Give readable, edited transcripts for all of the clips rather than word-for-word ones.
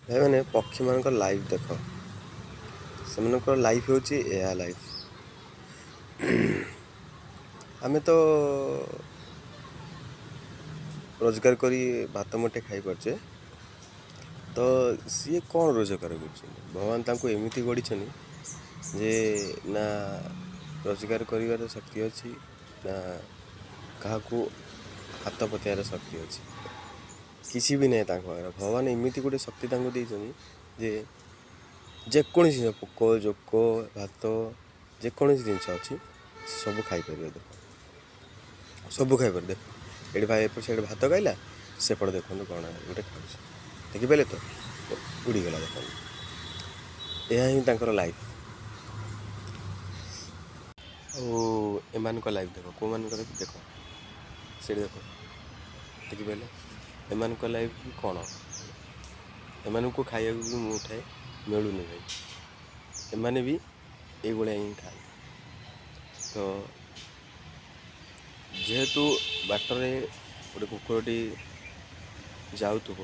ଭାଇମାନେ, ପକ୍ଷୀମାନଙ୍କ ଲାଇଫ୍ ଦେଖ। ସେମାନଙ୍କର ଲାଇଫ୍ ହେଉଛି ଏହା ଲାଇଫ୍। ଆମେ ତ ରୋଜଗାର କରି ଭାତ ମୁଠେ ଖାଇପାରୁଛେ, ତ ସିଏ କ'ଣ ରୋଜଗାର କରୁଛନ୍ତି? ଭଗବାନ ତାଙ୍କୁ ଏମିତି ଗଢ଼ିଛନ୍ତି ଯେ ନା ରୋଜଗାର କରିବାର ଶକ୍ତି ଅଛି, ନା କାହାକୁ ହାତ ପତେଇବାର ଶକ୍ତି ଅଛି। କିଛି ବି ନାହିଁ ତାଙ୍କ ପାଖରେ। ଭଗବାନ ଏମିତି ଗୋଟେ ଶକ୍ତି ତାଙ୍କୁ ଦେଇଛନ୍ତି ଯେ ଯେକୌଣସି ଜିନିଷ, ପୋକ ଜୋକ, ଭାତ, ଯେକୌଣସି ଜିନିଷ ଅଛି, ସେ ସବୁ ଖାଇପାରିବେ। ଦେଖ, ସବୁ ଖାଇପାରିବେ। ଦେଖ, ଏଠି ଭାଇ ଏପଟ ସାଇଡ଼୍ ଭାତ ଖାଇଲା, ସେପଟେ ଦେଖନ୍ତୁ କ'ଣ ଗୋଟେ ଖାଉଛି। ଦେଖିପାରିଲେ ତ? ଉଡ଼ିଗଲା ଦେଖନ୍ତୁ। ଏହା ହିଁ ତାଙ୍କର ଲାଇଫ୍। ଆଉ ଏମାନଙ୍କ ଲାଇଫ୍ ଦେଖ। କେଉଁମାନଙ୍କର ଦେଖ, ସେଇଠି ଦେଖ, ଦେଖିପାରିଲେ? ଏମାନଙ୍କ ଲାଇଫ୍ କ'ଣ? ଏମାନଙ୍କୁ ଖାଇବାକୁ ବି ମୁଠାଏ ମିଳୁନି ଭାଇ। ଏମାନେ ବି ଏଇଭଳିଆ ହିଁ ଖାଆନ୍ତି। ତ ଯେହେତୁ ବାଟରେ ଗୋଟେ କୁକୁରଟି ଯାଉଥିବ,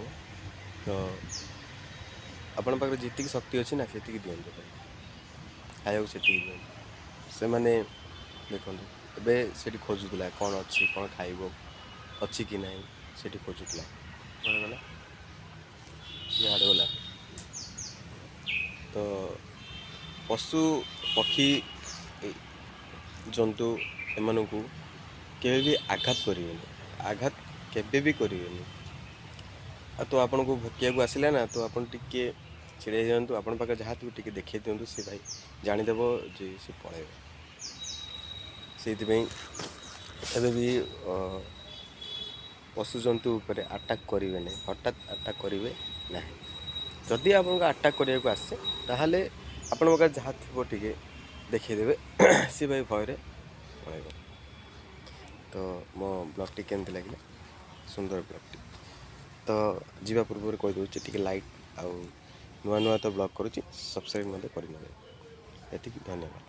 ତ ଆପଣଙ୍କ ପାଖରେ ଯେତିକି ଶକ୍ତି ଅଛି ନା, ସେତିକି ଦିଅନ୍ତୁ ଭାଇ, ଖାଇବାକୁ ସେତିକି ଦିଅନ୍ତୁ। ସେମାନେ ଦେଖନ୍ତୁ, ଏବେ ସେଠି ଖୋଜୁଥିଲା କ'ଣ ଅଛି, କ'ଣ ଖାଇବ, ଅଛି କି ନାହିଁ ସେଠି ଖୋଜୁଥିଲା। କୁଆଡ଼େ ଗଲା? ଇଆଡ଼େ ଗଲା। ତ ପଶୁ ପକ୍ଷୀ, ଜନ୍ତୁ, ଏମାନଙ୍କୁ କେବେ ବି ଆଘାତ କରିବେନି, ଆଘାତ କେବେ ବି କରିବେନି। ଆଉ ତ ଆପଣଙ୍କୁ ଭୁକିବାକୁ ଆସିଲା ନା, ତ ଆପଣ ଟିକେ ଛିଡ଼ା ହେଇଯାଆନ୍ତୁ। ଆପଣଙ୍କ ପାଖରେ ଯାହା ଥିବ ଟିକେ ଦେଖେଇ ଦିଅନ୍ତୁ। ସେ ଭାଇ ଜାଣିଦେବ ଯେ ସେ ପଳେଇବ। ସେଇଥିପାଇଁ ଏବେ ବି ପଶୁଜନ୍ତୁ ଉପରେ ଆଟାକ୍ କରିବେ ନାହିଁ, ହଠାତ୍ ଆଟାକ୍ କରିବେ ନାହିଁ। ଯଦି ଆପଣଙ୍କୁ ଆଟାକ୍ କରିବାକୁ ଆସେ, ତାହେଲେ ଆପଣଙ୍କ ପାଖରେ ଯାହା ଥିବ ଟିକେ ଦେଖେଇଦେବେ। ସେ ଭାଇ ଭୟରେ ପଳେଇବ। ତ ମୋ ବ୍ଲଗ୍ଟି କେମିତି ଲାଗିଲା? ସୁନ୍ଦର ବ୍ଲଗ୍ଟି ତ? ଯିବା ପୂର୍ବରୁ କହିଦେଉଛି, ଟିକେ ଲାଇକ୍ ଆଉ ନୂଆ ନୂଆ ତ ବ୍ଲଗ୍ କରୁଛି, ସବସ୍କ୍ରାଇବ୍ ମଧ୍ୟ କରିନେବେ। ଏତିକି, ଧନ୍ୟବାଦ।